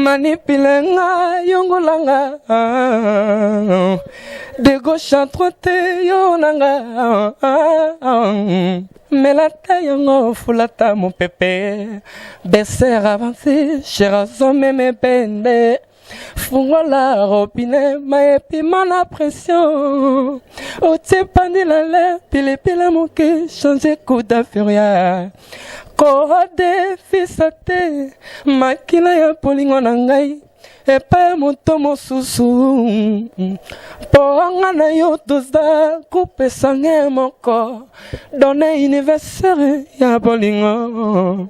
Manipule nga yongola nga de gauche à droite yo na nga melata yango fulata mopepe baisser avance cher azomeme pende fungola robinet mai epima na pression otie pandi na le pilipili moke change kuda furia kodefisa te makila ya bolingo na ngai epai ya moto mosusu mpo nga na yo toza kopesa nge moko donne universere ya bolingo.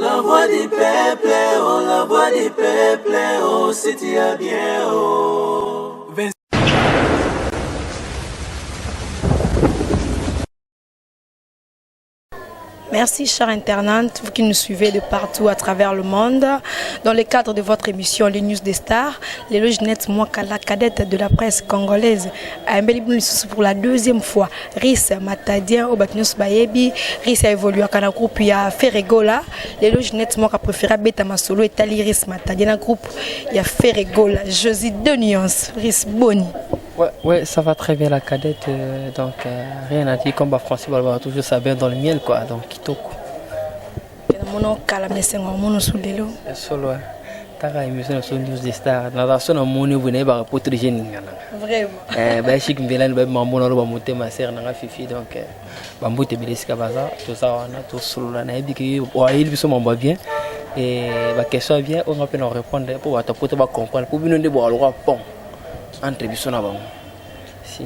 La voix du peuple, oh la voix du peuple, oh si tu as bien, oh. Merci, chers internautes, vous qui nous suivez de partout à travers le monde. Dans le cadre de votre émission Les News des Stars, les Loginette Mwaka, la cadette de la presse congolaise, ayambeli bino lisusu pour la deuxième fois. Rice Matadien, oyo bato nyonso bayebi, Rice a évolué na groupe ya Ferre Gola. Les Loginette Mwaka préféré beta masolo etali Rice Matadien na groupe ya Ferre Gola. Josie deux nuances, Rice Boni. Ouais, ça va très bien la cadette, donc rien à dire, comme ba français balobaka toujours ça bien dans le miel quoi, donc kitoko. Namona okala mais esengo omona osu lelo. Ya solo hein. Taka émission na so news des stars. Na so na moni boye nayebaka poto deja eninganaka. Vraiment. Eh, ba chic mbelani ba mambo na loba motema sœur na nga fifi donc eh, ba mbote ebele esika baza toza wana tosolola nayebi ke oyeli biso mambo ya bien et ba question ya bien oyo nga mpe na répondre mpo bato ya poto ba comprendre mpo bino nde boka lokola pont entre biso na bango si.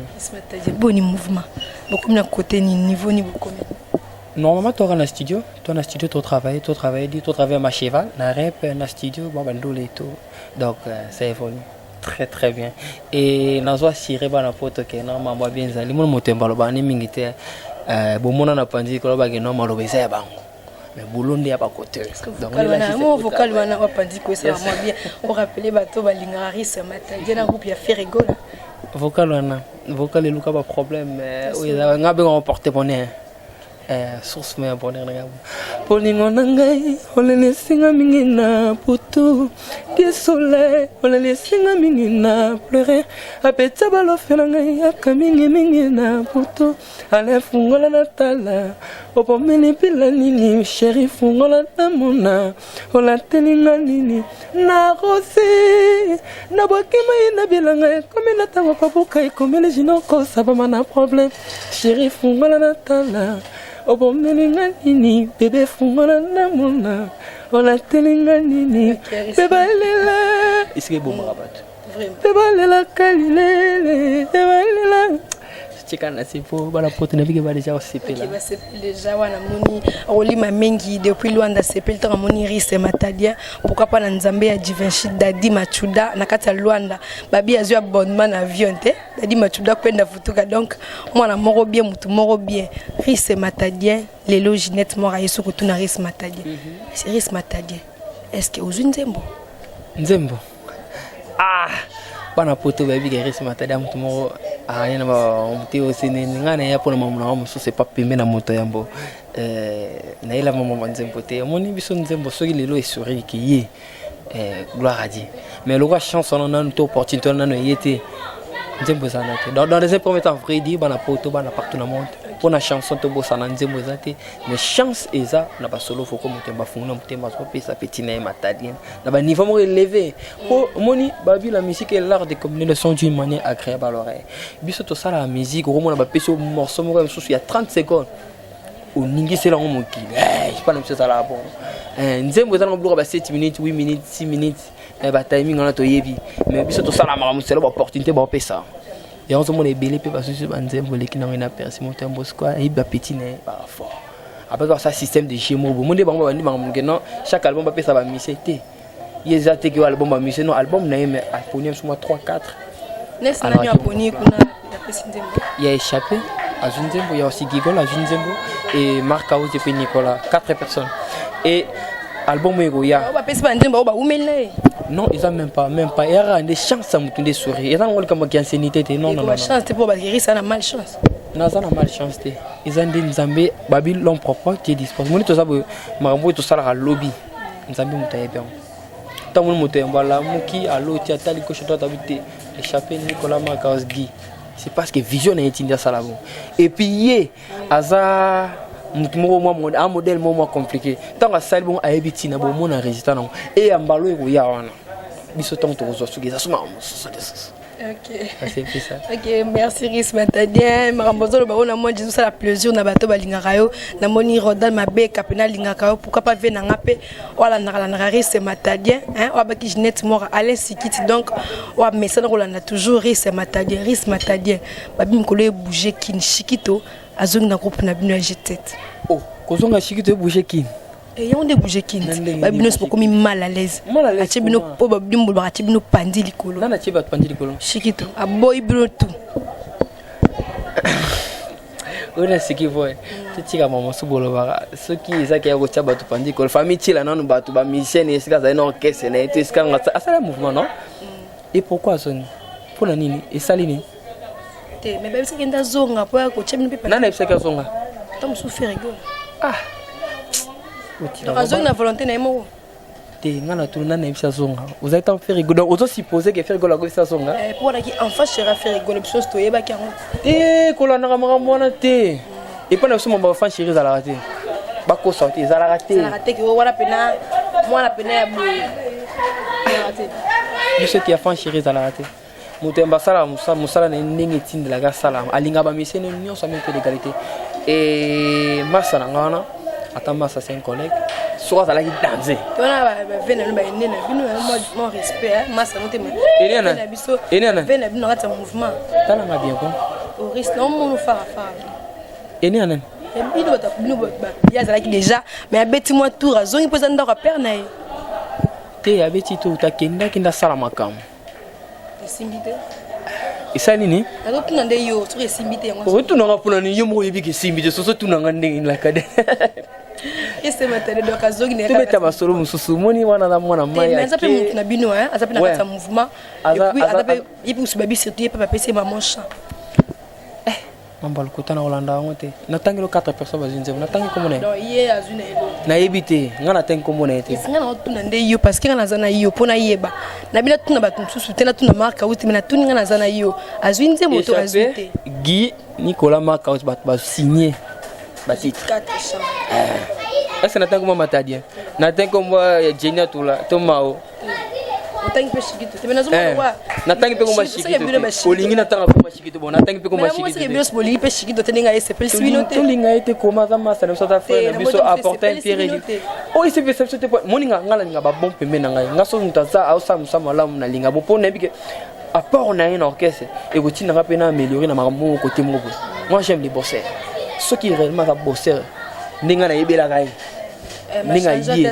Boni mouvement bokomi na côté ni niveau ni bokomi. Normalement toka na studio, to na studio to travailler, to travailler, dit to travailler ma cheval na rep na studio bon bandole et tout. Donc ça évolue très très bien. Et nazo assurer bana poto ke na mambo bien ezali mono moto mbalo bani mingi te. Bomona na panzi ko ba ke no maloba eza ya bango. Mais boulot nde ya ba côté. Donc wana mo vocal wana wa panzi ko ça moi bien. O rappeler bato balingaka Rice Matadien na groupe ya Ferre Gola. Vocal wana, vocal eluka ba problème oyo eza nga benga porte bonheur. Source ya bonheur na ngai. Bolingo na ngai olelisi nga mingi na butu du soleil olelisi nga mingi na pleurer apetya balofe na ngai yaka mingi mingi na butu ale fungola na tala obomeli bila nini chéri fungola na mona olateli nga nini na rosi nabwaki mai na bilanga ekomi na ntango kobuka ekomeli jino kosabama na problème chéri fungola na tala obomeli nga nini bebe fungola na mona olateli nga nini bebe alela esika ebomaka bato bebe alelaka lilele bebe alela tika na se po bana poto na bike ba deja osepela. Ok, basepeli deja wana moni olima mingi depuis Luanda sepeli ntango amoni Rice Matadien pourquoi pas na nzambe ya Givenchy Dadi Machuda na kati ya Luanda babi azwi abonnement na avion te Dadi Machuda kwenda futuka donc mwana moko bien mutu moko bien Rice Matadien lelo Ginette Mora yesu kotuna Rice Matadien. Rice Matadien est-ce que ozwi nzembo? Nzembo ah bana poto bayebi ke Rice Matadien moto moko aye na te osenene ngai naya mpona mamu na nga mosusu epa pembe na moto yambo nayela mama banzembo te omoni biso nzembo soki lelo esoriki ye gloire à Dieu mais lokola chance wana nanu to opportunité wana nanu eye te nzembo eza na te. Donc dans un premier temps vrai dire bana poto bana partout na monde mpona chanson tobosana nzembo eza te mais chance eza na basolo foko moto bafungola motema azopesa petit na ye Matadien na ba niveau moko élevé po omoni babi la musique est l'art de combiner le son d'une manière agréable à l'oreille. Biso tosala la musique okomona bapesi yo morceau moko ya mosusu ya 30 secondes oningisela yango mokili epa na biso ezalaka bongo. Nzembo eza nango biloko ba 7 minutes 8 minutes 6 minutes ba timing wana toyebi mais biso tosala makambo selo ba opportunité baopesa yango ozomona ebele mpe basusu banzembo eleki nango inaperçu moto ya Bosco ayebi ba petit na ye baka fort après ça système de jeu moko boye nde bango babandi makambo moke non chaque album bapesa ba musicien te ye eza te ke oyo album ba musicien non album na ye mais aponi biso mwa 3 4 Nesi nani aponi kuna apesi nzembo? Ya échappé azwi nzembo, ya aussi Gigol azwi nzembo et Marc Aouz et puis Nicolas, 4 personnes et album oyo ekoya bapesi banzembo oyo baumeli na ye. Non, eza même pas, même pas. Eyaka nde chance ya motu nde sourire. Eza nango likambo ya ancienneté te. Non, non, non. Chance te, mpo bakerisa na malchance. Naza na malchance te. Eza nde Nzambe babi l'homme propre qui dispose. Moni toza boye, makambo oyo tosalaka lobi, Nzambe moto ayebi yango. Ntango moni moto yambo alamuki, aloti, atali gauche, droite, abi te, échappé Nicolas Marcos Guy. C'est parce que vision na ye etindi asala bongo. Et puis ye aza motu moko mwa un modèle moko mwa compliqué. Ntango asali bongo, ayebi ntina bomona résultat nango. E ya mbalo ekoya wana, biso ntango tokozwa soki eza soma mosusu lisusu. Ok. C'est ça. Ok, merci Ris Matadien. Makambo ozoloba oyo, namoni Jesus asala plaisir na bato balingaka yo. Namoni Rodan Mabeka mpe nalingaka yo. Pourquoi pas ve na nga mpe oyo alandaka landaka Ris Matadien, hein, oyo abaki Ginette Mora Alain Sikiti. Donc oyo amesana kolanda toujours Ris Matadien. Ris Matadien, babi mikolo ebouge kini, Shikito azongi na groupe na bino ya G7. Oh, kozonga Shikito ebouge kini? Yango nde bouge kini. Na ndenge babi nini? Nyonso bokomi mal à l'aise. Mal à l'aise? Atie bino Comment? mpo babino bolobaka atie bino pandi likolo. Nani atie bato pandi likolo? Shikito aboyi bino tout. Oyo nasiki boye, totika mama mosusu bolobaka. Soki ezaki ya kotia bato pandi likolo, famille tiela nanu bato bamusicien esika azali na orchestre na ye to esika ngo asala mouvement. Non, et pourquoi azongi? Mpona nini? Esali nini? Te, mais babisaki nde azonga mpo ya kotia bino mpe. Nani ayebisaki azonga? Ta mosusu Ferre Gola. Ah. Donc azongi na volonté na ye moko. Te, nga na tuna, nani ayebisi azonga? Ozali ntango Ferre Gola, donc ozosuppose ke Ferre Gola akoyebisi azonga? Mpo wanaki enfant chéri ya Ferre Gola, biso nyonso toyebaki yango. Te, kolandaka makambo wana te. Epai na biso mambo bafan chéri ezalaka te, bakosa te, ezalaka te. Ezalaka te ke oyo wana pena mwana pena ya boye, ezalaka te. Biso ete ya fan chéri ezalaka te. Moto yamba asalaka mosala na ye ndenge etindelaka asala, alingaka bamisene nyonso ame mpe l'égalité. E masa na nga wana, ata masa, c'est un collègue, soki azalaki danse. Wana bave na bino, baene na bino, mwa respect masa no te. Ene na- Na biso. Ene na- Ve na bino na kati ya mouvement. Talanga bien ko. Oris na omono farafara. Ene ya nani? Ya bino bato, bino ye azalaki déjà, mais abeti mwa tour, azongi mpo eza ndako ya père na ye. Te, abeti to takendaki nde asala makambo. Esimbi te. Esali nini? Nazotuna nde yo soki esimbi te yango. Otunanga mpona nini? Yo moko oyebi ke esimbi te. Soso tunanga ndenge nilaka de. Esematele, donc azongi na ye. Tobeta masolo mosusu. Omoni wana aza mwana mai. Mais aza mpe motu na bino, hein, aza mpe na kati ya mouvement. Et puis aza mpe ye mpe mosu babi, surtout ye mpe bapesi ye mama champ. Mambo ya lokuta na kolanda yango te. Natangeli 4 personnes bazwi nzembo, natangi nkombo na ye. Donc ye azwi na eloko? Nayebi te, ngai natangi nkombo na ye te. Esi nga na otuna nde yo, parce que nga naza na yo mpo nayeba na bino. Natuna bato mosusu te, natuna Mark Auti, me natuni nga naza na yo, azwi nzembo to azwi Échappé, te? Guy Nicolas Makaus, bato basigne batitre. 4 chant. Ese natangi kombo Matadien, natangi kombo ya Jenny Atula to Mao? Otangi mpe Shikito te, me nazomona kwa Natangi mpe kombo ya Shikito, Shikito bino te. bashikito. Olingi natanga kombo ya Shikito? Bon, natangi mpe kombo ya Mais Shikito te. bino bolingi mpe Shikito te, ndenge ayesepelisi bino te. Tolinga ye te, koma aza masa na biso, aza frère Te, na na biso, moto apporte un esepelisi pierre. bino te. Oyo esepelisa biso te, po moninga nga nalinga babon pembe na ngai. Nga soki moto aza aosala mosala malamu, nalinga bo, mpo nayebi ke apport na ye na orchestre ekotinda nga mpe na améliorer na makambo moko kote moko boye. Moi, j'aime les bosseurs. Soki réellement aza bosseur ndenge nga nayebelaka ye, ndenge aye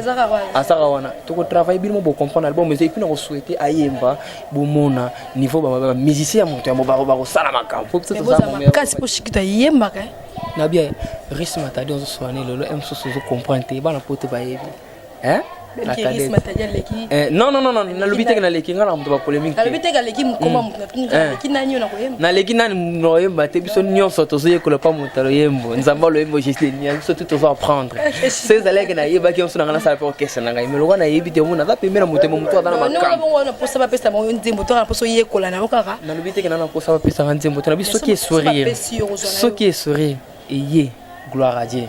azaka wana, tokotravaille bino mo bocomprendre. Album eza, et puis nakosouhaite ayemba, bomona niveau bamusicien ya moto ya bakosala makambo po biso toza Makasi mpo Shikito ayembaka. Nabia Ris Matadi ozoswana lelo e mosusu ozocomprendre te. Bana po te bayebi, hein? La Ris cadette. Matadi aleki. Eh, non, non, non, non, nalobi teke naleki. Nga na moto bapolémique Nalobi te. te aleki mokoma moto, natuni aleki nani oyo na koyemba. Naleki nani na oyemba te. Biso nyonso tozoyekola pa moto aloyembo, Nzambe aloyembo Justin. Biso tu tozo apprendre. So ezalaki nayebaki mosu na ngai, nasala mpe orchestre na ngai, mais lokwa nayebi te, omona aza pembe na moto, moto aza na makambo. Bongo wana mposa bapesa bango nzembo to kaka mposa oyekola na yo kaka? Nalobi teke nana mposa bapesanga nzembo te. Nabi soki esourire, bapesi yo, kozwa na yo. Soki esourire eye, gloire à Dieu.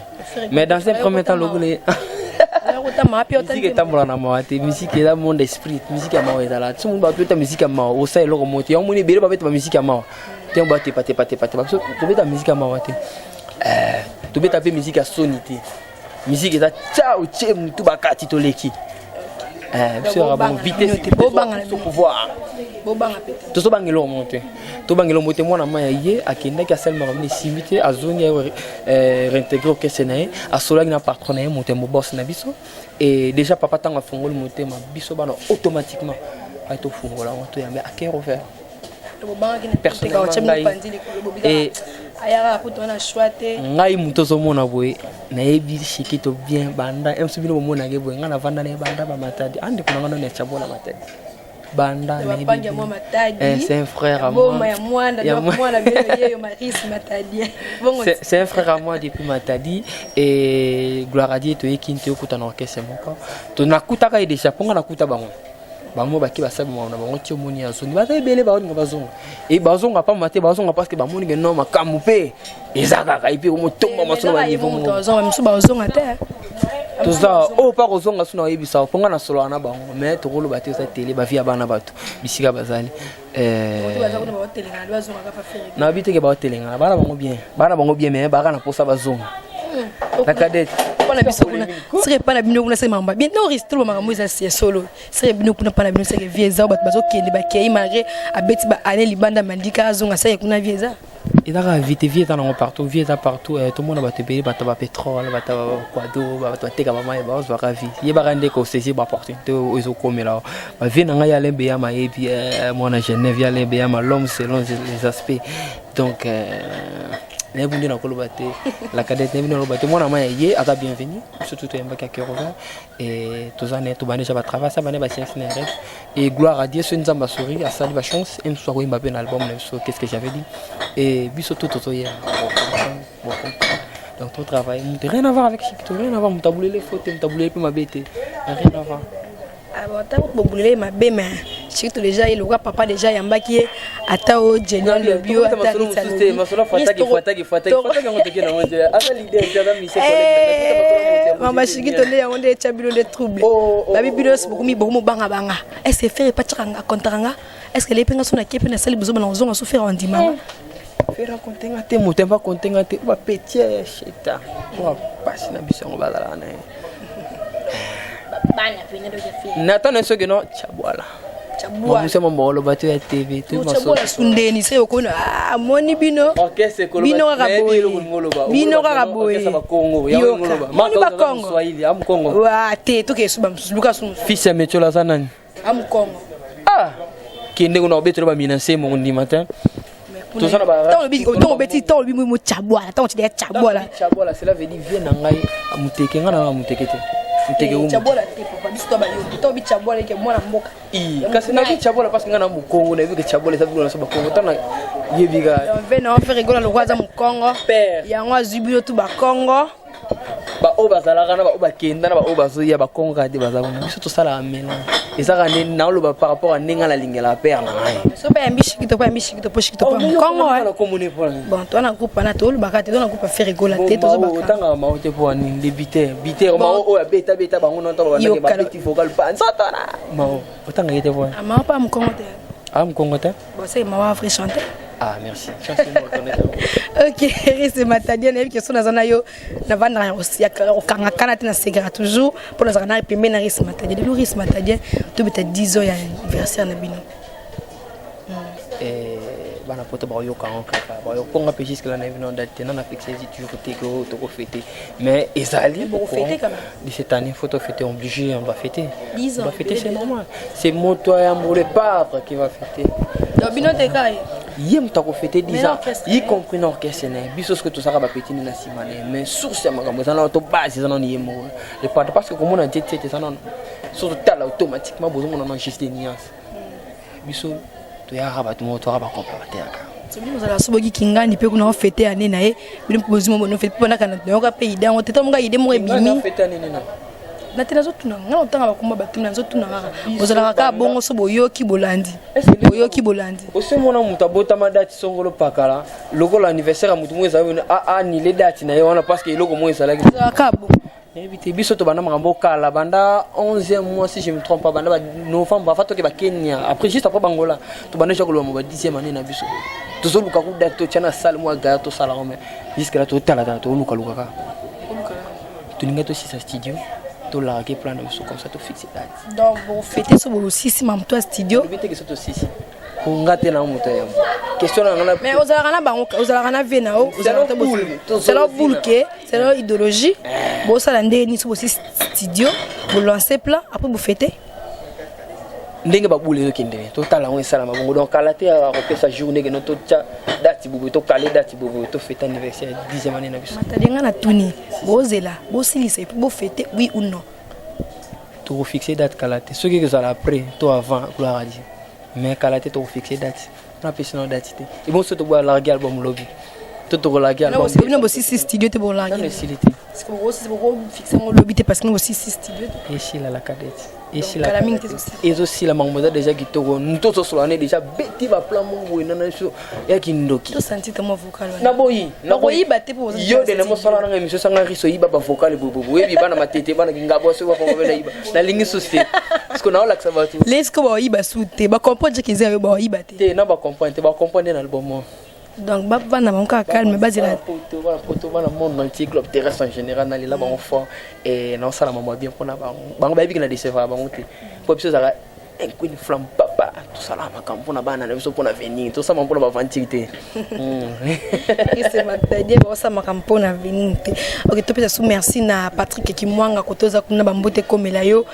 Mais dans un premier temps, lokole Kotama api. Musique etambola na mawa te. Musique eza monde esprit. Musique ya mawa ezala so moto babeta musique ya mawa, osala eloko moko te. Yango moni ebele babeta bamusike ya mawa te, yango batepatepatepatepa. Biso tobeta musique ya mawa te. Tobeta mpe musique ya soni te. Musique eza tia otie mutu bakati toleki. Biso yaka bongo, vitesse Bobanga na so pouvoir. Bobanga pe te. Tozobanga eloko moko te, tobanga eloko moko te. Mwana mai ya ye akendaki, asali makambo esimbi te, azongi réintégrer orchestre na ye, asolaki na patron na ye, moto ya mobos na biso. Et déjà papa ntango afungoli motema, biso bana automatiquement ayi tofungola yango, toyambe à cœur ouvert. Bobangaki na Personnellement, otya bino ngai- pandi likolo, bobika ayaka kutu wana choix te. Ngai moto ozomona boye, nayebi Shikito bien. Banda mso bino bomonake boye, ngai navanda na ye banda bamatadi. Andeko na ngai nano ya Chabola Matadi. Banda c'est un frère à moi. C'est un frère à moi depuis Matadi et gloire à Dieu toyeki nte okuta na orchestre moko. To nakutaka ye déjà mpo nga nakuta bango. Bango baki basali makambo na bango ti omoni azongi, baza ebele baolinga bazonga e bazonga pamba te, bazonga parce que bamoni ke non, makambo mpe eza kaka epi komotomba masolo ba niveau moko. Mosusu bazonga te. Toza oyo mpa kozonga so na oyebisa mpo nga nasolaka na bango, mais tokoloba te, eza tele bavie ya bana bato bisika bazali. Nayebi teke baotelengana bana bango bien, bana bango bien, mais baka na mposa bazonga na cadette. Mpona biso kuna seke epa na bino kuna seke makambo bien non ristolo, makambo eza ya solo. Seke bino kuna mpa na bino seke vie eza, bato bazokende bakei malgré abeti ba année libanda, mandika azonga, seke kuna vie eza. Eza kaka vie te, vie eza nango partout, vie eza partout. Tomona bato ebele, bato ba pétrole, bato bakwado, bato bateka bamai, bazwaka vie. Yebaka nde kosaisir baopportunité oyo ezokomela bavie na ngai. Ya lembe ya mayebi mwana Genève, ya lembe ya l'homme selon les aspects. Donc nayebi nde nakoloba te, la cadette, nayebi naloba te. Mwana ma ye aza bienvenu, surtout toyembaki ya cœur ouvert et toza ne tobandi déjà batravail sa bane bascience na rêve. Et gloire à Dieu, soki Nzambe asori asali bachance e mosusu akoyemba mpe na album na biso. Qu'est ce que j'avais dit? Et biso tout tozoyemba donc to travaille moto, rien à voir avec Chikito, rien à voir. Moto abulele fo te, moto abulele mpe mabe te, rien à voir. Ntango bobulele mabe, mais Chikito déjà ye lokola papa déjà ayambaki ye, ata o Jenny alobi o ata. Mama Chikito nde yango nde etya bino nde trouble. Babi bino nyonso bokomi bokomobangabanga. Est ce que Ferre epatiaka nga kontaka nga? Est ce que lepe nga so nakie mpe nasali bozoba na kozonga so Ferre andimanga? Ferre akontenga te, moto mpe akontenga te. Bapetie sheta oyo pasi na biso yango bazalaka na ye natana soki no chabwala mamusa mambo oloba to ya TV. Chabwala sundeni se okoni amoni bino bino kaka boye, bino kaka boye. Moni bakongo wa te, toke esuba mosusu, luka su mosusu. Fils ya Metiola aza nani? Amukongo. Ah, kende kuna obetela baminase moko ndima te. Ntango obeti, ntango olobi mo chabwala, ntango otida ya chabwala. Chabwala, cela veut dire vie na ngai muteke, ngai nanga muteke te, muteke. Chabwala te papa, biso to bayo ntango obi chabwala eke mwana mboka. Kasi nabi chabola parce que ngai na mokongo, nayebi ke chabola eza biloko na so bakongo. Ntango nayebi ka ve na Ferre Gola lokwa aza mokongo, yango azwi bino tu bakongo. Baoyo bazalaka na baoyo bakenda na baoyo bazoya, bakongo kaka te baza kuna. Biso tosalaka mélange, ezaka nde naoloba par rapport a ndenge nalingelaka père na ngai. So mpe yambi Shikito, mpo yambi Shikito, mpo Shikito mpo mokongo. Bon, to na groupe wana tolobaka te, to na groupe Ferre Gola te, tozobaka. Otangaka mao te mpo wani nde biter biter mao oyo abeta beta bango na ntango babandaki babeti vocal pa nzoto na mao, otangaki te mpo mao mpa mokongo te. Ah, mokongo te. Bon, c'est mao vrai chanteur. Ah, merci. Ok, Rise Matadi, nayebi question naza na yo, navandaka ya kokanga kana te, nasekaka toujours mpo nazalaka na pembeni na Rise Matadi. Lelo Rise Matadi tobeta 10 ans ya anniversaire na bino. Bana poto bakoyoka yango kaka bayokonga mpe. Jusque là nayebi no date te, nana fixe toujours te ke oyo tokofete, mais ezali de cette année, faut fêter, obligé, on va fêter, on va fêter, c'est normal. C'est moto ya le padre qui va fêter. Donc bino te kai. Ye moto akofete 10 ans, y compris na orchestre na ye. Biso soki tozalaka bapeti nde na nsima na ye, mais source ya makambo eza nano to base eza nano ye moko le padre, parce que komona jet set eza nano soki totala automatiquement bozomona no juste nuance. Biso toyaka bato moko, toyaka bacomplémentaire kaka. Soki ozala so boki kingani mpe kuna ofete ane na ye, bino mpe bozwi mo fete mpo naka nayoka mpe ide yango te. Ntango ide moko ebimi na te, nazotuna nga otanga bakomba bato, nazotuna kaka bozalaka kaka bongo so boyoki bolandi, boyoki bolandi. Osemona moto abotama date songolo pakala lokola anniversaire ya motu moko ezali anile date na ye wana parce que eloko moko ezalaki. Ozalaka kaka bongo. Nayebi te, biso tobanda makambo kala, banda 11e mois si je me trompe pas, banda ba novembre afa toke bakenya, après juste après bangola tobanda déjà koloba mo ba 10e année na biso. Tozoluka ku date totya na salle mwa gaya tosala ngo, mais jusque là totalatala, tolukaluka kaka. Tolingai tosisa studio, tolakaki plan na biso comme ça tofixe date. Donc bofete so bosisi mamoto ya studio. Lobi teke so tosisi nga te na moto yango question na nga. Mais ozalaka na bango, ozalaka na vie na yo, selon boule ke selon idéologie bosala ndenge nini so bosisi studio, bolance plan, après bofete? Ndenge babule ezokende, totala yango esalama bongo. Donc kala te akopesa jour ndenge no totya date boboye, tokale date boboye, tofete anniversaire 10e année na biso. Matadi, nga na tuni, bozela bosilisa et puis bofete, oui ou non? Tokofixe date kala te. Soki ekozala après to avant, gloire à Dieu, mais kala te tokofixe date. Napesi nao date te. Ebongo so toboya largue album lobi to tokolargue album? Bino bosisi studio te? Bolargue esili te. Bokofixe yango lobi te parce que bosisi studio te. Esila, la cadette, esila, ezosila. Makambo eza déjà kitoko. Moto ozosola ne déjà beti baplan moko boye nana biso ya kindoki. Naboyi. Nakoyiba te. Yo dene mosala nanga émission sanga riso oyiba bavocal boyeboye. Oyebi bana matete, bana kingabo, soki bakongo nayiba, nalingi susu te parce que naolakisa bato. Lesko baoyiba su te, bacomprendre ke eza yo, baoyiba te. Te, na bacomprendre te, bacomprendre na album. Donc bavanda bango kaka calme, bazela. Bana poto, bana monde entier, globe terrestre en général, nalela bango fort e naosala mamwa bien mpona bango. Bango bayebiki na décevoir bango te, mpo biso ezalaka une flamme papa. Tosala makambo mpona bana na biso, mpona venir. Tosala mpona baventure te. C'est-à-dire baosala makambo mpona venir te. Ok, topesa su merci na Patrick Kimwanga kotoza kuna, bambote ekomela yo.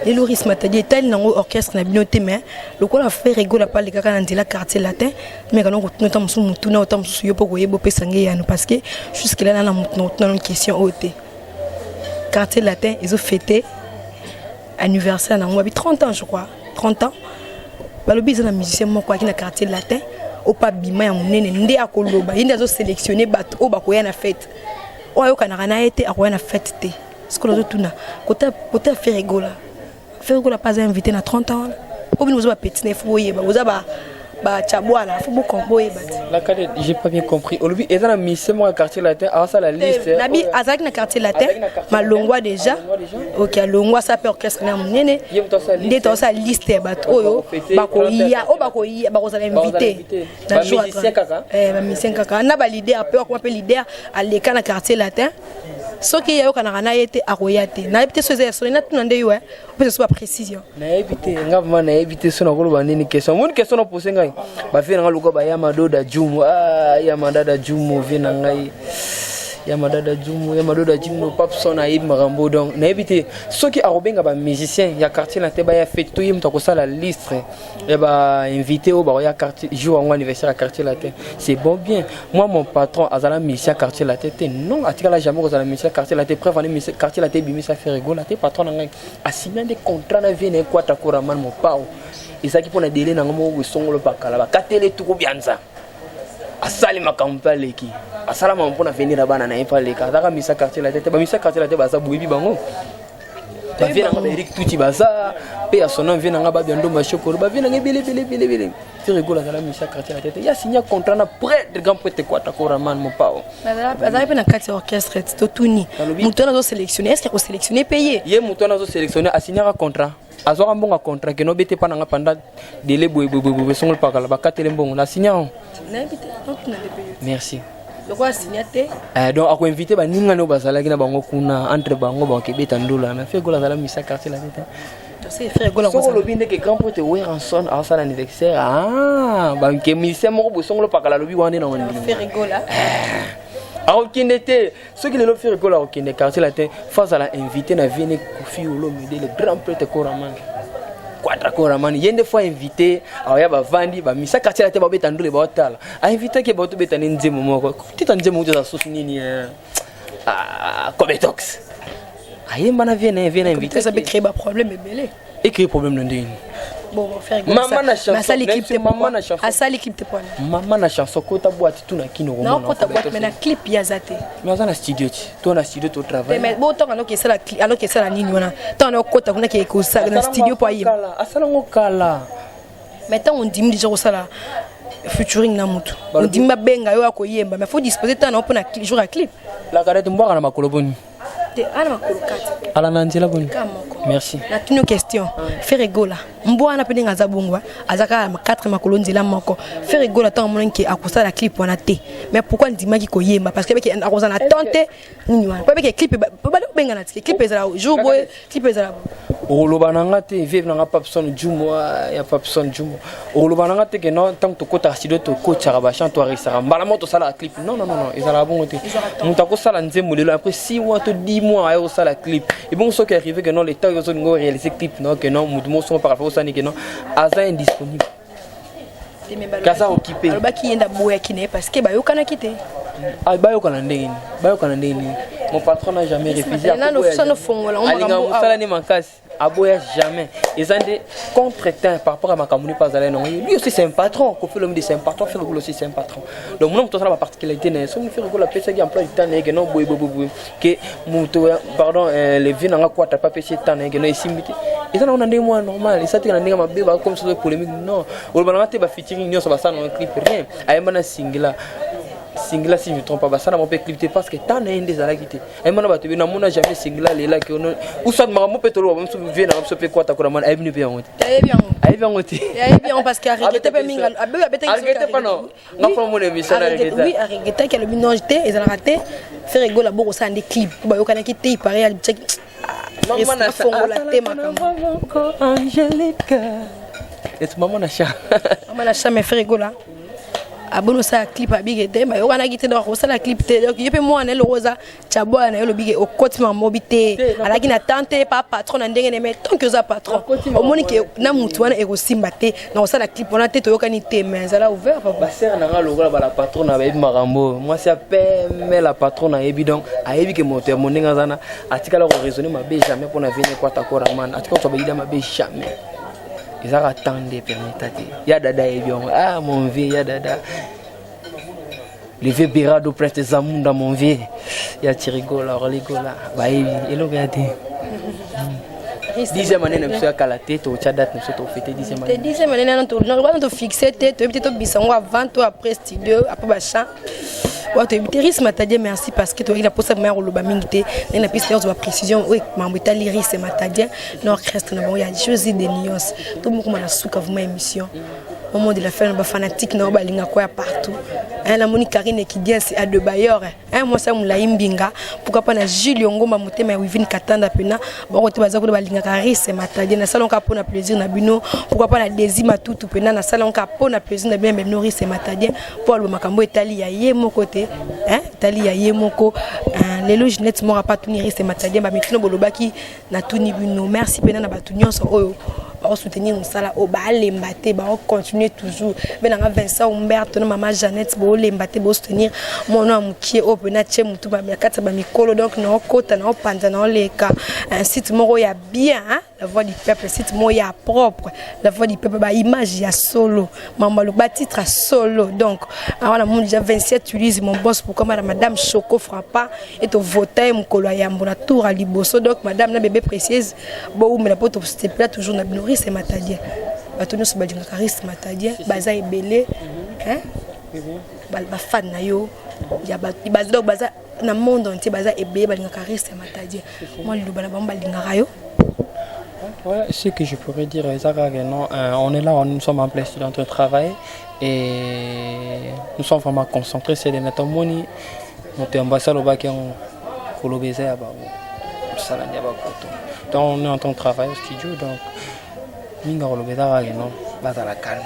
Lelo Rice Matadi etali nango orchestre na bino te, mais lokola Ferre Gola pale kaka na nzela Quartier Latin, mais kana kotuna ta mosusu motuna ota mosusu yo mpo koyeba opesa nge yano, parce que jusque là nana motu na kotuna no question oyo te. Quartier Latin ezofete anniversaire nango babi 30 ans, je crois 30 ans. Balobi eza na musicien moko aki na Quartier Latin oyo bima ya monene nde akoloba ye nde azosélectionne bato oyo bakoya na fête. Oyo ayokanaka na ye te akoya na fête te. Sikoyo nazotuna kota Ferre Gola. Ferre Gola mpe aza invité na 30 ans wana? Po bino boza bapeti na ye, fo boyeba, boza bachabwala, fo boyeba te. La cadette, j'ai pas bien compris. Olobi eza na musicien moko ya Quartier Latin asala liste? Nabi azalaki na Quartier Latin, malongwa déjà. Ok, alongwa, asala mpe orchestre na ya monene. Nde tozosala liste ya bato oyo bakoya, oyo bakoya, bakozala invité na jour. Bamusicien kaka na baleader mpe akoma mpe leader aleka na Quartier Latin. Soki ye ayokanaka na ye te, akoya te. Nayebi te so eza ya solo. Natuna nde yo opesa so baprécision. Nayebi te, nga vraiment nayebi te so nakoloba nini. Question moni, question na pose ngai, bavie na ngai lokola bayama doda jumu, yama dada jumu, vie na ngai yama dada jumu, yama doda jumu, Papson ayebi makambo. Donc nayebi te soki akobenga bamusicien ya Quartier na te baya fête to ye moto akosala liste ya bainvité oyo bakoya quartier jour yango anniversaire ya Quartier Latin. C'est bon, bien. Moi, mon patron azala musicien Quartier Latin te. Non, atikala jamais kozala musicien Quartier Latin. Preuve ane, musicien Quartier Latin ebimisa Ferre Gola te. Patron na ngai asigna nde contrat na vie na ekwata koraman mopao. Ezalaki mpona dele nango moko esongolo pakala bakatele tuku bianza. Asali makambo mpe aleki, asalama mpona venir ya bana na ye mpe aleka. Azalaka misa Quartier Latin te. Bamisa Quartier Latin baza, boyebi bango, bavie nanga baerik tuti baza mpe ya sono vie nanga babia ndomba shokolo, bavie nanga ebele ebele ebele ebele. Ferre Gola azala misa Quartier Latin te. Ya signa contrat na prêtre, grand prêtre Kwata Koraman mopao. Azalaki mpe na kati ya orchestre. Totuni moto wana azosélectionne, est ce que akosélectionne mpe ye? Ye moto wana azosélectionne, asignaka contrat, azwaka mbongo ya contrat keno obete mpa nanga pendant délai boye boye boye boye, songolo pakala bakatele mbongo na signa o. Nayebi te, otuna nde mpe yo. Merci. Lokola asinya te. Donc akoinvite baningani oyo bazalaki na bango kuna, entre bango bakebeta ndula na Ferre Gola azala misa Quartier Latin te. Ferre Gola. Soki olobi ndeke grand prêtre Werrason asala anniversaire, banke musicien moko boye songolo pakala alobi wana nde na ondima. Ferre Gola. Akokende te. Soki lelo Ferre Gola akokende Quartier Latin, fo azala invité na vie ne Kofi Olomide, le grand prêtre Koraman, Quadra Koraman. Ye nde fo invité, aoya bavandi bamisa Quartier Latin, babeta ndule, baotala ainvité ke baotobeta ne nzembo moko tita nzembo moko eza susu nini, Cobetox ayemba na vie na ye, vie na invité. Eza créé baproblème ebele. Ecréé problème na ndenge? Bon, Mama na chanson. Asali clip te? Mama na chanson. Asali clip te pona? Mama na chanson, kota boîte, tuna kino. Nakota boîte, mais na clip ye aza te. Mais aza na studio ti to na studio to travaille. Mais bon, ntango anoki esala, anoki esala nini wana, ntango anokota kuna ke kosala na studio po ayemba? Asalango kala. Mais ntango ondimi déjà kosala featuring na motu, ondimi babenga yo akoyemba, mais faut disposer ntango nango mpona jour ya clip. La cadette, mbwaka na makolo boni? Te, ana makolo kati. Ala na nzela boni? Ka moko. Merci. Natuni question. Ferre Gola, mbwa wana mpe ndenge aza bongo, aza kaka 4 makolo nzela moko. Ferre Gola, ntango amonaki ke akosala clip wana te, mais pourquoi ndimaki koyemba? Parce que beke akozala na temps te nini wana po beke clip bali kobengana tike, clip ezala jour boye, clip ezala. Okoloba na nga te, vive na nga Papson Jumo ya Papson Jumo. Okoloba na nga te ke non, ntango tokotaka studio, tokotiaka bachant, toaregistraka mbala moko, tosalaka clip. Non, non, non, non, ezalaka bongo te. Moto akosala nzembo lelo, après 6 mois to 10 mois aye kosala clip. Ebongo soki arrive ke non, le temps ozolinga oréalise clip, non, ke non, moto moko songo par rapport osani ke non, aza indisponible, kaza occupé. Alobaki ye nde aboyaki na ye parce que bayokanaki te. Ah, bayokana ndenge nini? Bayokana ndenge nini? Mon patron n'a jamais refusé. Nano akoboya fosano jamais. fongola ngo Alinga makambo mosala ne makasi, aboya jamais. Eza nde contre-temps par rapport à makambo ne mpe azala nango. Lui aussi, c'est un patron. Koffi Olomide, c'est un patron. Ferre Gola aussi, c'est un patron. Donc mona moto asala baparticularité na ye. Soki Ferre Gola apesaki emploi du temps na ye ke non, boye boye boye, ke moto pardon, le vieux nanga kwata pa apesi ye temps na ye ke non, esimbi te. Eza nango na ndenge mwana normal, eza te na ndenge mabe bakomi soso polémique. Non, oloba nanga te, bafeaturing nyonso basala nango clip, rien. Ayemba na Singila, Singila, si je me trompe pas, basala mo mpe clip te parce que temps na ye nde ezalaki te. Ayemba na bato ebele, namona jamais Singila alelaki ono ou soit makambo mpe toloba biso. Vieux nanga biso mpe kwata kona mwana ayebi mpe yango te. Ayebi yango. Ayebi yango te. Ayebi yango parce que aregretter mpe mingi, abetaki. Aregretter pa non, nga mpo mona émission na regretter. Oui, aregrettaki, alobi non te, ezalaka te. Ferre Gola bokosala nde clip po bayokanaki te, ipare alitiaki afongola te makambo. Angélique et mama na cha. Mama na cha, mais Ferre Gola aboni osala clip, abike te, bayokanaki te, donc osala clip te. Donc ye mpe mwana eloko oza tyaboya na ye, olobike okoti mamobi te, alaki na tan te pa patron na ndenge ne. Mais tant que oza patron, omoni ke na mutu wana ekosimba te na kosala clip wana te, toyokani te, mais ezala ouvert, papa. Basere na nga lokola bala patron na bayebi makambo oyo. Mwasi ya pembe, la patron nayebi, donc ayebi ke moto ya mondenge aza na atikala koraisonner mabe jamais mpona vene kwata koraman, atikala kozwa bayida mabe jamais. Ezaka temps nde permeta te. Ya dada ayebi yango. Ah, mon vieux, ya dada, le vieux Berado, prince de Zamunda, mon vieux ya Chirigola, Orligola, bayebi eloko ya te. 10e année na biso ya kala te, totya date na biso, tofêter 10e te année. 10e année nano wana tofixe te, toyebi te, tobisa yango avant to après studio, après bachamp wa toyebi te. Rice Matadien, merci parce que toyaki na mposa maya koloba mingi te. Ndenge na pesi ozwa précision oyo mambo etali Rice Matadien na orchestre na bango ya Josi de Nios. Tomokoma na suka vraiment émission, moment de la fin. Na bafanatique na oyo balingaka ya partout, namoni Karine Ekidiense Adebayor, mwasi ya molai mbinga, pourquoi pas na Julio Ngomba, motema ya Wivine Katanda mpena bango te, baza kuna balingaka Rice Matadien. Nasala kaka mpona plaisir na bino. Pourquoi pas na Desi Matutu mpena, nasala kaka mpona plaisir na bino. Ya bino Rice Matadien mpo aloba makambo etali ya ye moko te, etali ya ye moko. Lelo Ginette moko apa tuni Rice Matadien bamituna bolobaki, natuni bino. Merci mpena na bato nyonso oyo bakosoutenir mosala oyo, balemba te, bakocontinue toujours mpe nanga Vincent Humberto na mama Jeannette, bolemba te, bosoutenir mwana ya mokie oyo mpena tie motu na kati ya bamikolo. Donc naokota, naopanza, naoleka un site moko ya bien, hein? La Voix du Peuple, site moko ya propre, La Voix du Peuple, baimage ya solo, mambo batitre ya solo. Donc awa namoni déjà 27 Ulyse, mon boss, pourquoi mara madame Choco Frappa etovota ye mokolo ya yambo na tour ya liboso. Donc madame na bébé précieuse, boumela mpo tosepela toujours na bino. Rice Matadien, bato nyonso balingaka Rice Matadien baza ebele, bafan na yo donc baza na monde entier, baza ebele balingaka Rice Matadien. Mwa liloba na bango balingaka yo. Ouais, ce que je pourrais dire, c'est que non, on est là, nous sommes en plein en train de travailler et nous sommes vraiment concentrés. C'est des natomoni, moto ya mbasi alobaki yango, koloba eza ya bango, mosala nde ya bakoto. Donc on est en train de travailler au studio, donc mingi akoloba eza kaka non, bazala calme,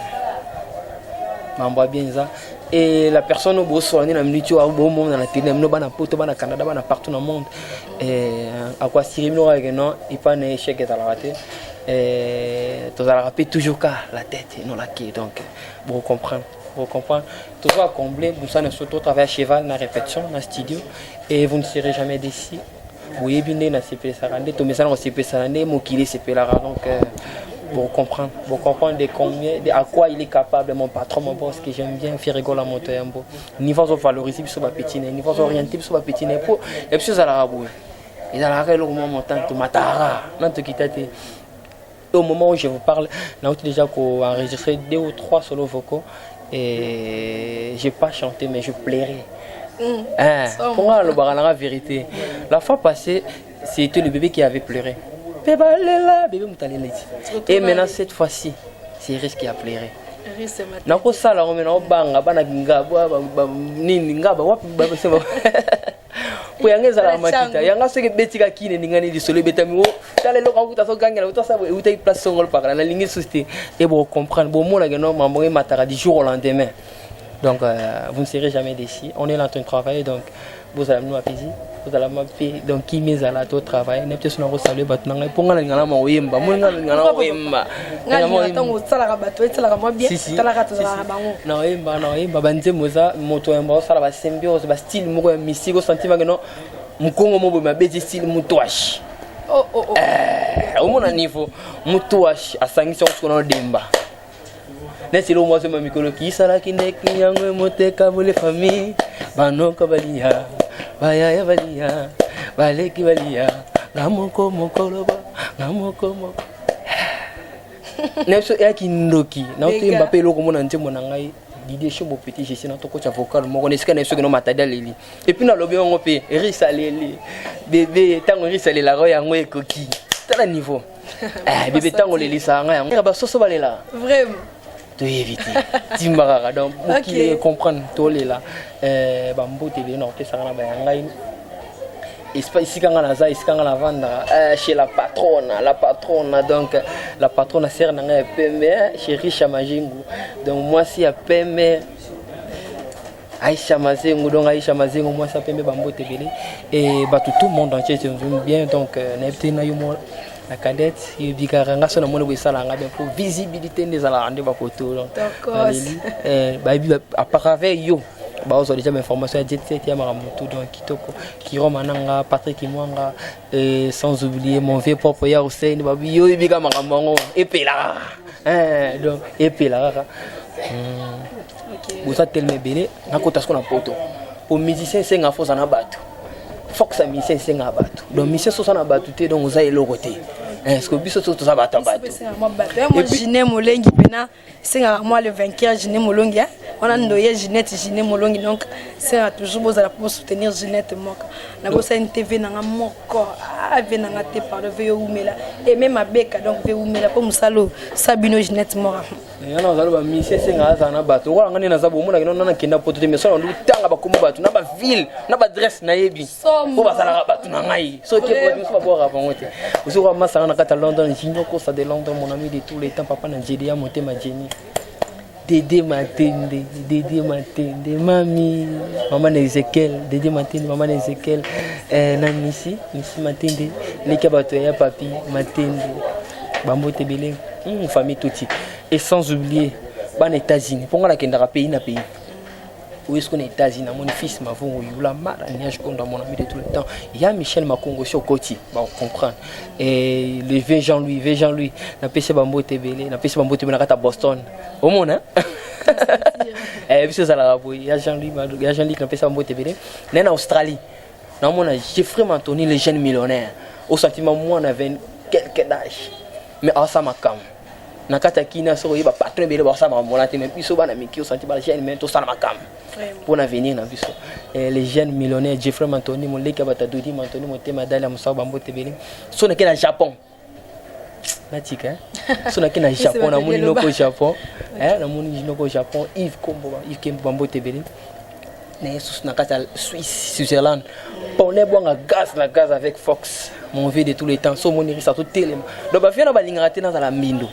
mambo ya bien eza. Et la personne oyo bosola nde na minute oyo bomona na télé na bino, bana Poto, bana Canada, bana partout na monde, akoassurer bino kaka ke non, epa na échec ezalaka te. Tozalaka mpe toujours ka la tête non la queue. Donc bocomprendre, bocomprendre, toza combler mosala na biso, totravaille à cheval na répétition na studio et vous ne serez jamais déçus. Boyebi nde nasepelisaka, nde tomesana kosepesana, nde mokili esepelaka. Donc pour comprendre de combien, de à quoi il est capable, mon patron, mon boss que j'aime bien, Ferre Gola moto yambo. Niveau azo valoriser biso ba petit na, niveau azo orienter biso ba petit na po et biso ezalaka boye, ezalaka eloko mwa montant tomataka na tokita te. Au moment où je vous parle, nauti déjà enregistré deux ou trois solos vocaux et j'ai pas chanté, mais je plairais. Hein, pour moi, le la vérité. La fois passée, c'était le bébé qui avait pleuré. Bébé, là, bébé. Et maintenant, cette fois-ci, c'est Rice qui a pleuré. Nakosala yango me naobanga bana ngaba nini ngaba wapi po yango ezalaka makita yanga. Soki ebetika kini eningani lisolo ebetami o tala eloko akuta sogangela utasa eutaki place songolo pakala nalingi susu te. E bocomprendre, bomonaka no mambo emataka du jour au lendemain. Donc vous ne serez jamais déçus. On est là en train de travailler, donc vous allez nous apaiser. Vous allez m'apaiser. Donc qui met à la to travail, n'est peut-être pas saluer bato na ngai mpo nga nalinga na maoyemba moi nga nalinga na oyemba. Nga ntango osalaka bato esalaka mwa bien, talaka tozalaka na bango. Na oyemba, na oyemba banzembo eza moto oyemba osala basymbiose, bastyle moko ya mystique, osentir vake no mokongo mo boye mabeti style mutuashi. Oh. Eh, omona niveau mutuashi asangisi yango sikoyo na odemba neti eloko mwasi ma mikolo kisalaki ndeki yango emoteka bole famille, banoko balia, bayaya balia, baleki balia, nga moko mokolo ba nga moko moko na biso eyaki ndoki naotoyemba mpe eloko mona nzembo na ngai Didier Shombo petit Jesse na tokotya vocal moko na esika na biso kino Matadi aleli. Et puis nalobi yango mpe Ris aleli bebe, ntango Ris alelaka yango ekoki tala niveau. Eh, bebe, ntango olelisaka ngai yango basoso balelaka. Vraiment. Toyebi te, timba kaka. Donc mokili comprendre tolela. Bambote ebele na kopesaka na baya ngai esika nga naza, esika nga navandaka, chez la patronne, la patronne, donc la patronne sere na ngai ya pembe, chez Richa Majengu, donc mwasi ya pembe Aïcha Mazengo, donc Aïcha Mazengo, mwasi ya pembe, bambote ebele et bato tout monde entier bien. Donc nayebi te na yo mo la cadette yebi kaka nga so namoni boye esalaka bien po visibilité nde ezalaka nde bapoto. Donc naleli bayebi à travers yo bazwa déjà bainformation ya jet set ya makambo tout. Donc kitoko Kiroma nanga Patrick Mwanga, et sans oublier mon vieux propre ya Hussein babi yo yebi kaka makambo yango epela kaka, donc epela kaka boza telema ebele. Nakota siko na poto po musicien esenga fo oza na bato, force ya musicien esengaka bato. Donc musicien so oza na bato te, donc oza eloko te, parce que biso so toza bato ya bato. Moi Gine Molengi mpena esengaka mwa le vainqueur Gine Molongi wana ndoye Ginette Gine Molongi. Donc esengaka toujours bozala mpo soutenir Ginette moko na bosani tv nanga moko ave nanga te, pardon, ve yo umela eme mabeka. Donc ve umela mpo mosala oyo sa bino Ginette moko. Yana ozali bamusicien esengaka azala na bato okola nga nde naza bomonaki no nakenda poto te, mais so na tanga bakoma bato na baville na baadresse nayebi po bazalaka bato na ngai. Soki bato mosusu babwaka bango te, ozokoka masanga na kati ya London. Junior Kosa de London, mon ami de tous les temps, papa na Jedi ya motema, Jenny Dede Matende, Dede Matende, mami, mama na Ezekiel, Dede Matende, mama na Ezekiel, na Nisi, Nisi Matende, leki ya bato ya papi Matende, bambote ebele, famille tuti. Et sans oublier, bana États-Unis, mpo nga nakendaka pays na pays. Oyo siko na États-Unis, namoni fils Mavungu Yula Mara Niage Konda, mon ami de tout le temps, ya Michel Makongo si okoti bacomprendre. Et le vieux Jean-Louis, vieux Jean-Louis, napesi bambote ebele, napesi bambote ebele na kati ya Boston. Omona biso ezalaka boye ya Jean-Louis, ya Jean-Luc, napesi bambote ebele naye na Australie. Naomona Jeffrey Mantoni, le jeune millionnaire au sentiment mwana 20 quelque d'âge, mais aosala makambo na kati ya kina. Soki oyeba patron ebele baosala makambo wana te, mais biso bana miki osanti ba jeune, mais tosala makambo mpo na avenir na biso. Les jeunes millionnaires Jeffrey Mantoni, moleki ya bato Dodi Mantoni, motema dali ya mosako, bambote ebele. So nake na Japon, natika so nake na Japon, namoni noko Japon, namoni noko Japon Yves Kombo, Yves Kembo, bambote ebele na ye susu na kati ya Suisse, Switzerland, pone bwanga gaz na gaz avec Fox, mon vieux de tous les temps. So omoni risa totelema. Donc bavie na balingaka te nazala mbindo.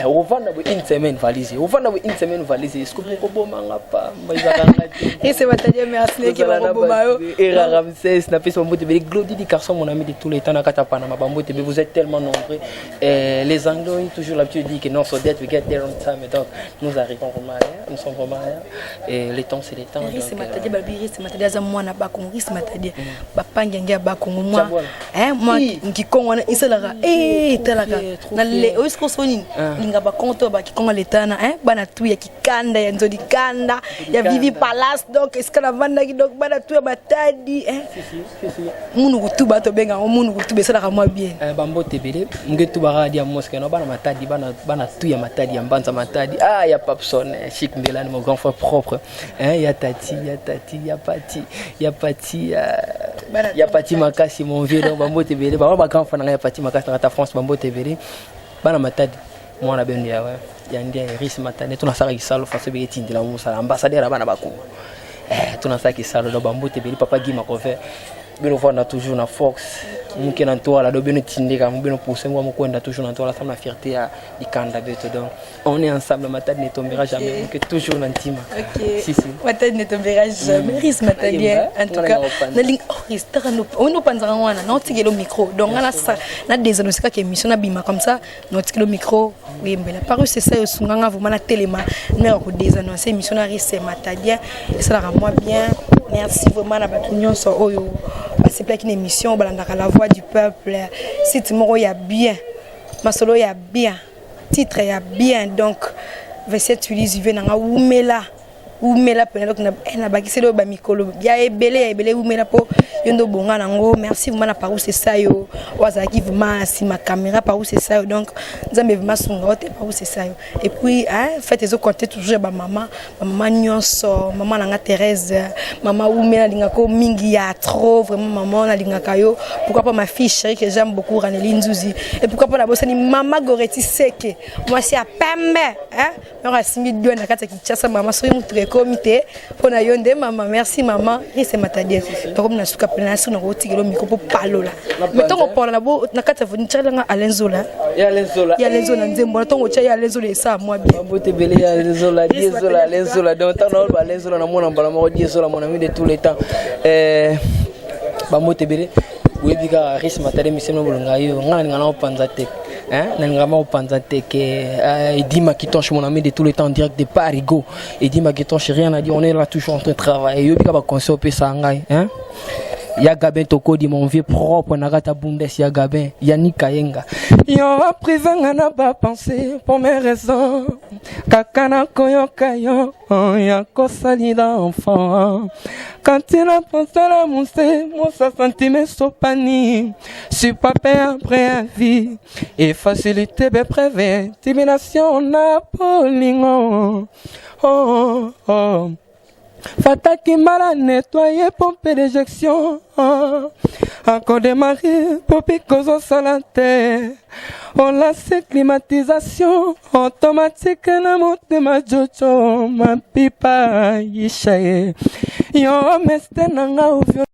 Ovanda boye une semaine valise, ovanda boye une semaine valise, est-ce que bokobomanga pamba ezalanga te? Ese Matadi, merci leki bakoboma yo. Era Ramsès, napesi bambote ebele. Glody Di Carson, mon ami de tous les temps, na kati ya Panama, bambote ebele, vous êtes tellement nombreux. Les Anglais ont toujours l'habitude de dire que non, so that we get there on time. Donc nous arrivons vraiment à l'heure, nous sommes vraiment à l'heure et le temps, c'est le temps. Rise Matadi babi, Rise Matadi aza mwana Bakongo. Rise Matadi bapangi yange ya Bakongo, mwa mwa nkikongo wana esalaka etalaka na le oyo sikoyo so nini linga Bakongo to bakikongo letana bana tu ya kikanda ya Nzodi kanda ya Vivi Palace. Donc esika navandaki, donc bana tu ya Matadi, munuku tu bato bengango munuku tu esalaka mwa bien. Bambote ebele nge tu baka dia moske no bana Matadi, bana tu ya Matadi, ya Mbanza Matadi, ah ya Papson Chic Mbelani, mon grand frère propre, hein, ya Tati, ya Tati, ya Pati, ya Pati, ya Pati Makasi, mon vieux. Donc bambote ebele bango ba grand frère na ngai ya Pati Makasi na kata France, bambote ebele bana Matadi, mwana beno ya ndia Ris Matane. Tonasalaki salo faso ebeke etindela mosala ambassadeur ya bana Bakongo, tonasalaki salo. Donc bambote ebele papa Guy Macover. Bino vanda toujours na force. Muke na ntoala do bino tindika, bino pousser ngwa mukwenda toujours na ntoala sama na fierté ya ikanda beto donc on est ensemble Matadi ne tombera jamais muke toujours na ntima. Ok. Si si. Matadi ne tombera jamais. Riz Matadi en tout cas. Na ling oh Riz tara no on panzaka wana na otikelo micro. Donc na na désannoncer kaka émission na bima comme ça na otikelo micro oyembela. Par c'est ça osunganga vraiment na telema na ko désannoncer émission na Riz Matadi esalaka moi bien. Merci vraiment na bato nyonso oyo basepelaki na émission balandaka la voix du peuple site moko ya bien masolo ya bien titre ya bien donc 27 Ulysse vive nanga wumela wumela mpena donc nabakiseli oyo bamikolo ya ebele wumela mpo yo nde obonga nango. Merci vraiment na Parousse Esayo oyo azalaki vraiment nsima caméra. Parousse Esayo, donc Nzambe vraiment asunga yo te, Parousse Esayo. Et puis hein, fête ezocompte toujours ya bamama, bamama nyonso. Mama nanga Thérèse, mama wumela, nalingaka mingi ya trop vraiment mama, nalingaka yo. Pourquoi pas ma fille chérie que j'aime beaucoup, Raneli Nzuzi. Et pourquoi pas nabosani mama Goreti Seke, mwasi ya pembe hein, moko asimbi dwe na kati ya Kinshasa. Mama, soki motuka ekomi te mpo na yo nde mama. Merci mama Rise Matadien. Tokomi na suka pene na suka, na kotikela micro mpo palola. Mais ntongo pola na kati ya tialanga Alain Zola. Ya Alain Zola. Ya Alain Zola, nzembo na ntongo otya ya Alain Zola esala mwa bien. Mbote ebele ya Alain Zola, Die Zola, Alain Zola. Donc ntango naoloba Alain Zola, namona mbala moko Die Zola, mon ami de tous les temps. Bambote ebele. Oyebi kaka Ris Matadi, misemo bolonga yo ngai nalinga na opanza te, nalinga ma opanza te ke Edi Makitonche, mon ami de tous les temps, en direct de Paris. Go Edi Makitonche, rien à dire, on est là toujours en train de travailler. Oyebi kaka baconseil opesa ngai, hein? Ya Gabin Tokodi, mon vieux propre na kati ya Bundes, ya Gabin Yannick Kayenga. Yo aprivanga na bapense pour mes raisons kaka nakoyoka yo ya kosalila enfant quand il a pensé la mousse mosa sentiment sopani supape après avis et facilité bepreve intimidation na bolingo oh. Fataki mala nettoyer pompe d'éjection akodémarrer popi kozosala te olase climatisation automatique na motema jojo mapipa yisha ye yo meste nanga ovio.